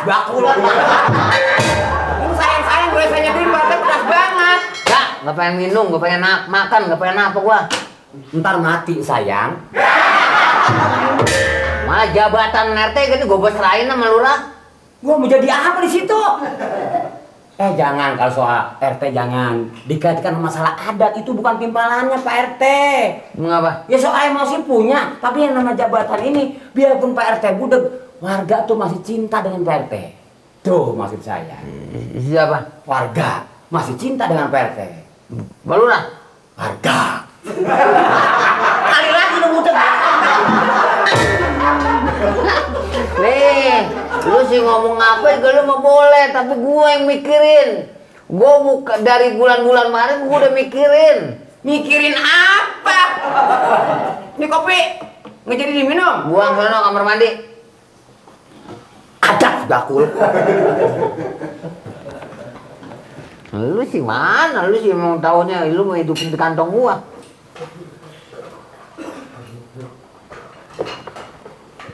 bakul. Ini sayang-sayang gue nyeduin banget pedas banget. Nggak pengen minum, nggak pengen makan, nggak pengen apa gua. Ntar mati sayang. Malah jabatan RT gini gue serahin sama lurah. Gua mau jadi apa di situ? Jangan kalau soal RT jangan dikaitkan masalah adat, itu bukan timpalannya Pak RT. Mengapa? Ya soal emosi punya, tapi yang nama jabatan ini biarpun Pak RT budeg, warga tuh masih cinta dengan Pak RT. Tuh maksud saya. Siapa? Warga masih cinta dengan Pak RT. Balurah? Warga. Kali lagi lu budeg. Nih, lu sih ngomong apa juga lu mau boleh, tapi gua yang mikirin. Gua buka dari bulan-bulan kemarin gua udah mikirin. Mikirin apa? Ini kopi nggak jadi diminum. Buang sana kamar mandi. Ada bakul. Lu sih mana? Lu sih emang taunya lu mau hidupin di kantong gua.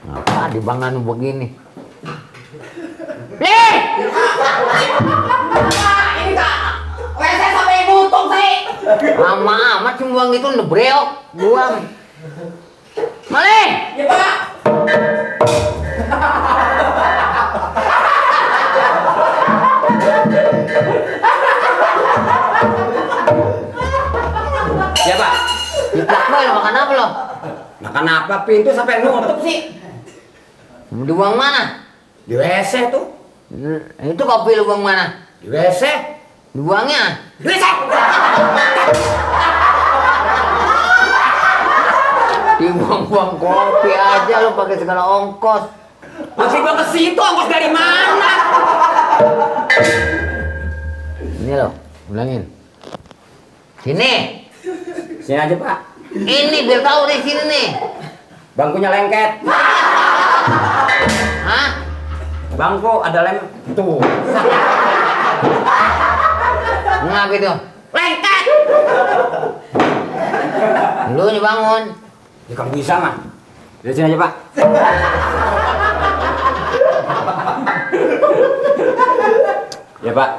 Apa di bangan begini? Nih! Ini kak, WC sampai nutup sih. Lama amat sih buang itu nebreok, buang. Malih! Ya pak. Ya pak. Diplak boy, lo makan apa lo? Makan apa? Pintu sampai nutup sih. Dibuang mana? Di WC tuh. Itu kopi lu buang mana? Di WC. Dibuangnya? Di WC. Dibuang-buang kopi aja lu pakai segala ongkos. Masih gua ke situ, ongkos dari mana? Ini lo, ulangin. Sini. Sini aja pak. Ini biar tahu di sini nih. Bangkunya lengket. Hah? Bangku ada lem tuh. Ngapa itu? Lengket. Lu bangun. Ya kamu bisa mah. Dari sini aja pak. Ya pak.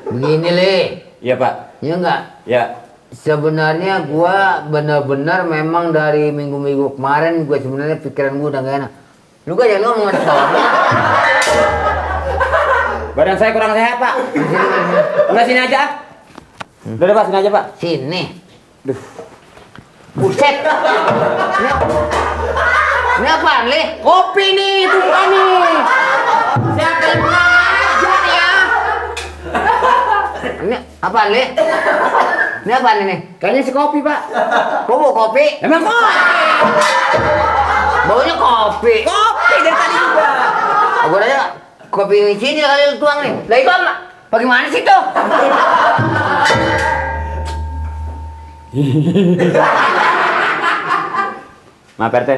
Begini Le. Iya pak. Ya enggak? Ya. Sebenarnya gua benar-benar memang dari minggu-minggu kemarin gua sebenarnya pikiran gua udah gak enak. Lu gak jangan ngomong ada soalnya. Badan saya kurang sehat pak. Udah sini aja. Udah pak, sini aja pak. Sini. Duh. Buset. Ini apaan, Le? Kopi nih, itu bukan nih. Siapa yang aja ya? Ini apaan, Le? Ini apaan ini? Kayaknya si kopi pak. Kok mau kopi? Emang kopi? Baunya kopi. Kopi dari tadi juga. Gua aja kopi ini sini kali lu tuang nih. Lah itu apa? Bagaimana sih tuh? Maaf RT.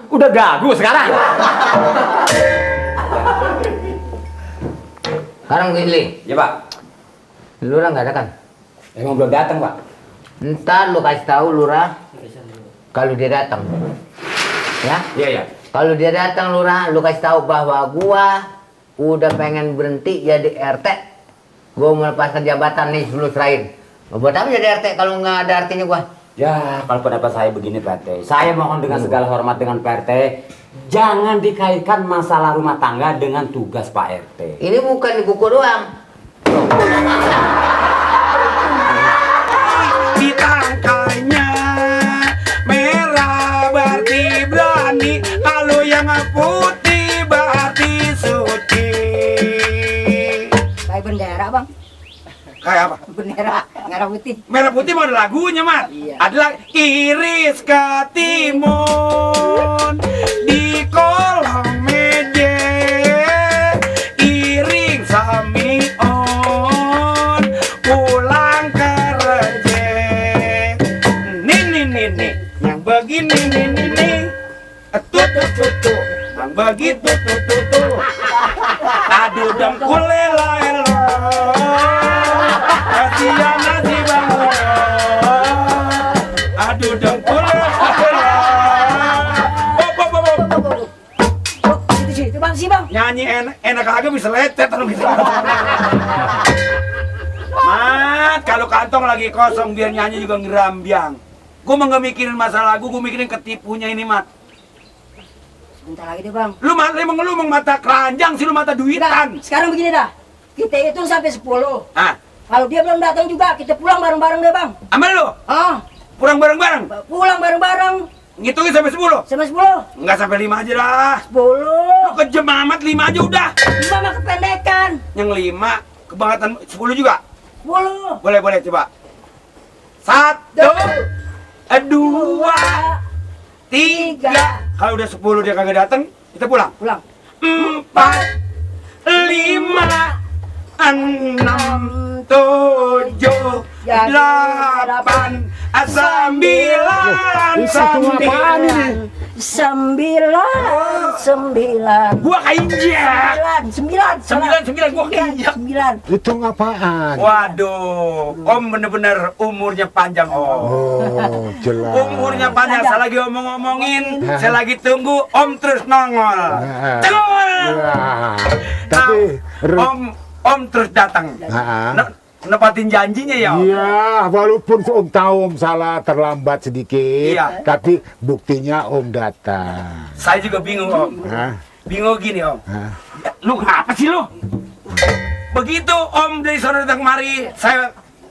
Udah gagu sekarang. Sekarang gini, Le. Ya pak. Lurah nggak ada kan? Emang belum datang pak. Ntar lu kasih tahu Lurah kalau dia datang. Ya? Iya ya. Kalau dia datang Lurah, lu kasih tahu bahwa gua udah pengen berhenti jadi RT. Gua melepaskan jabatan nih sebelum serahin. Buat apa jadi RT kalau nggak ada artinya gua? Ya, kalau pendapat saya begini Pak RT. Saya mohon dengan segala hormat dengan Pak RT, jangan dikaitkan masalah rumah tangga dengan tugas Pak RT. Ini bukan di buku doang. Ditangkanya merah berarti berani, kalau yang putih berarti suci. Kayak bendera bang, Kayak apa? bendera merah putih. Merah putih mau ada lagunya, Mat. Iya. Adalah iris ketimun di kolong meja, iring samion pulang kerja. Nih, yang begini nih, tuh, yang begitu tuh, aduh dengkul elo. Kasihan nasi bang, aduh dengkul. bisa lecet kalau gitu. Mat, kalau kantong lagi kosong biar nyanyi juga ngerambiang. Gue mah nggak mikirin masalah gue mikirin ketipunya ini, Mat. Sebentar lagi deh bang. Lu mata keranjang sih, lu mata Nah, duitan. sekarang begini dah. Kita hitung sampai 10. Ah, Kalau dia belum datang juga, kita pulang bareng-bareng deh bang. aman lu? Ah, Pulang bareng-bareng? pulang bareng-bareng. Ngitungin sampai 10? Sampai 10. Enggak sampai 5 aja lah. 10. Kejem amat, 5 aja udah. 5 mah kependekan. Yang 5, kebangetan 10 juga. 10. Boleh, coba. 1, 2, 3. Kalau udah 10 dia kagak datang, kita pulang. Pulang. 4, 5, 6, 7, 8, 9, Itu apaan ini? 9. Gua keinjak. 9, gua keinjak. 9. Itu apaan? Waduh, Om bener-bener umurnya panjang, Om. Oh, jelas. Umurnya panjang, saya lagi omong-omongin, saya lagi tunggu, Om terus nongol. Nongol. Wah, tapi Om terus datang. Ah. Nepatin janjinya ya, Om. Iya, walaupun Om tahu Om salah terlambat sedikit, Iya. tapi buktinya Om datang. Saya juga bingung, Om. Hah? Bingung gini, Om. Hah? Ya, lu ngapa sih lu? Begitu Om dari sore datang kemari,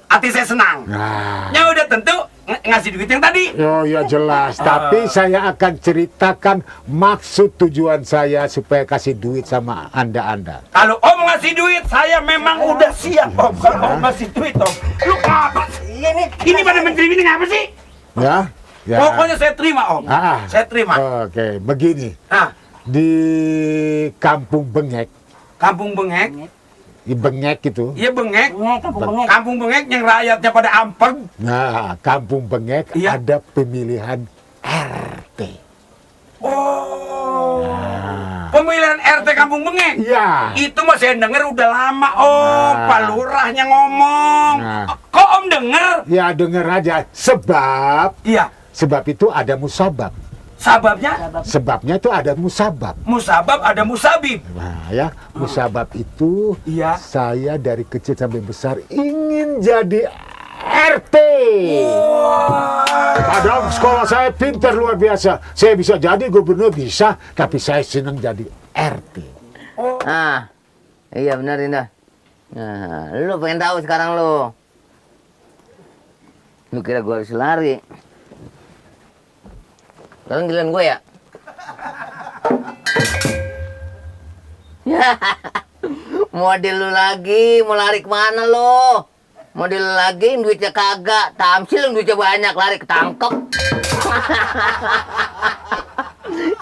hati saya senang. Nah, Ya udah tentu ngasih duit yang tadi. oh ya jelas. Tapi saya akan ceritakan maksud tujuan saya supaya kasih duit sama Anda. Kalau Om ngasih duit, saya memang udah siap, Om. Kalau Om ngasih duit, Om. Lu apa sih? Ini pada menteri ini ngapa sih? Ya? Ya. Pokoknya saya terima, Om. Ah. Saya terima. Oke, begini. Nah, Di Kampung Bengek, Kampung Bengek. di Bengek itu. Iya, Bengek. Kampung Bengek. Kampung Bengek yang rakyatnya pada ampeg. Nah, Kampung Bengek Iya. ada pemilihan RT. Oh. Nah, Pemilihan RT Kampung Bengek. iya. Itu mah saya denger udah lama, Om. Nah. Pak Lurahnya ngomong. Nah. Kok Om denger? Ya denger aja. Iya. Sebab itu ada musabab. Sababnya? Sebabnya itu ada musabab. Musabab ada musabib. Nah ya, musabab itu Iya. saya dari kecil sampai besar ingin jadi RT. Padahal sekolah saya pintar luar biasa. Saya bisa jadi gubernur bisa, tapi saya senang jadi RT. Nah, iya benar Indah. Nah, lu pengen tahu sekarang lu. Lu kira gua harus lari? Sekarang giliran gue ya? Model lu lagi, mau lari kemana lu? Model lu lagi, duitnya kagak. Tamsil duitnya banyak, lari ketangkep.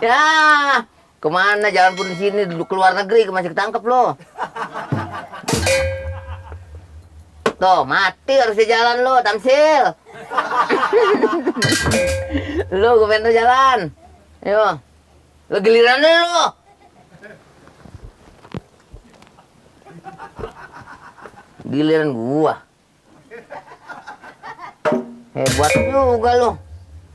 Ya, kemana jalan pun di sini, duduk ke luar negeri, masih ketangkep lo. Tuh, mati harusnya jalan lo, Tamsil. Lu gue pengen tuh jalan. Ayo. Lu giliran lu. Giliran gua. Hebat juga lu.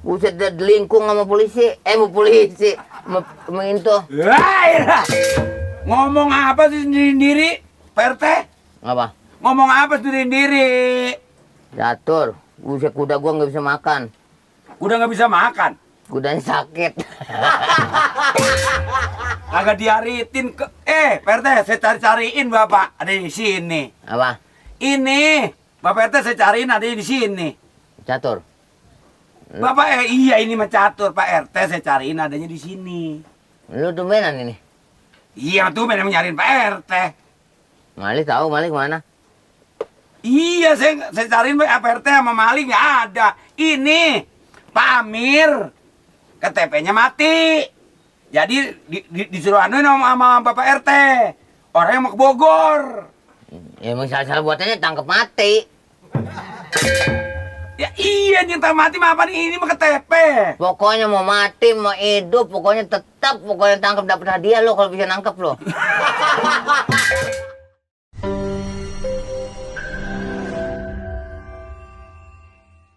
Buset dah delingkung sama polisi. Mau polisi. Sama itu. Wah, ngomong apa sih sendiri-sendiri, Pak RT? Apa? Ngomong apa sendiri-sendiri? Catur. Buset kuda gua nggak bisa makan. Udah nggak bisa makan. Kudanya sakit. Agak diaritin ke... Pak RT, saya cari-cariin Bapak. Ada di sini. Apa? Ini. Bapak RT saya cariin ada di sini. Catur. Bapak, iya ini mah catur Pak RT. Saya cariin adanya di sini. Lu tumbenan ini. Iya tuh memang nyariin Pak RT. Mali tahu Mali kemana? Iya, saya cariin Pak RT sama Mali nggak ada. Ini Pak Amir. KTP-nya mati. Jadi disuruh anuin sama Bapak RT. Orang yang mau ke Bogor. Ya, emang salah-salah buatannya tangkap mati. Ya iya, nyinta mati mah apa nih? Ini mah KTP. Pokoknya mau mati, mau hidup, pokoknya tetap, pokoknya tangkap dapat hadiah lo kalau bisa nangkep lo.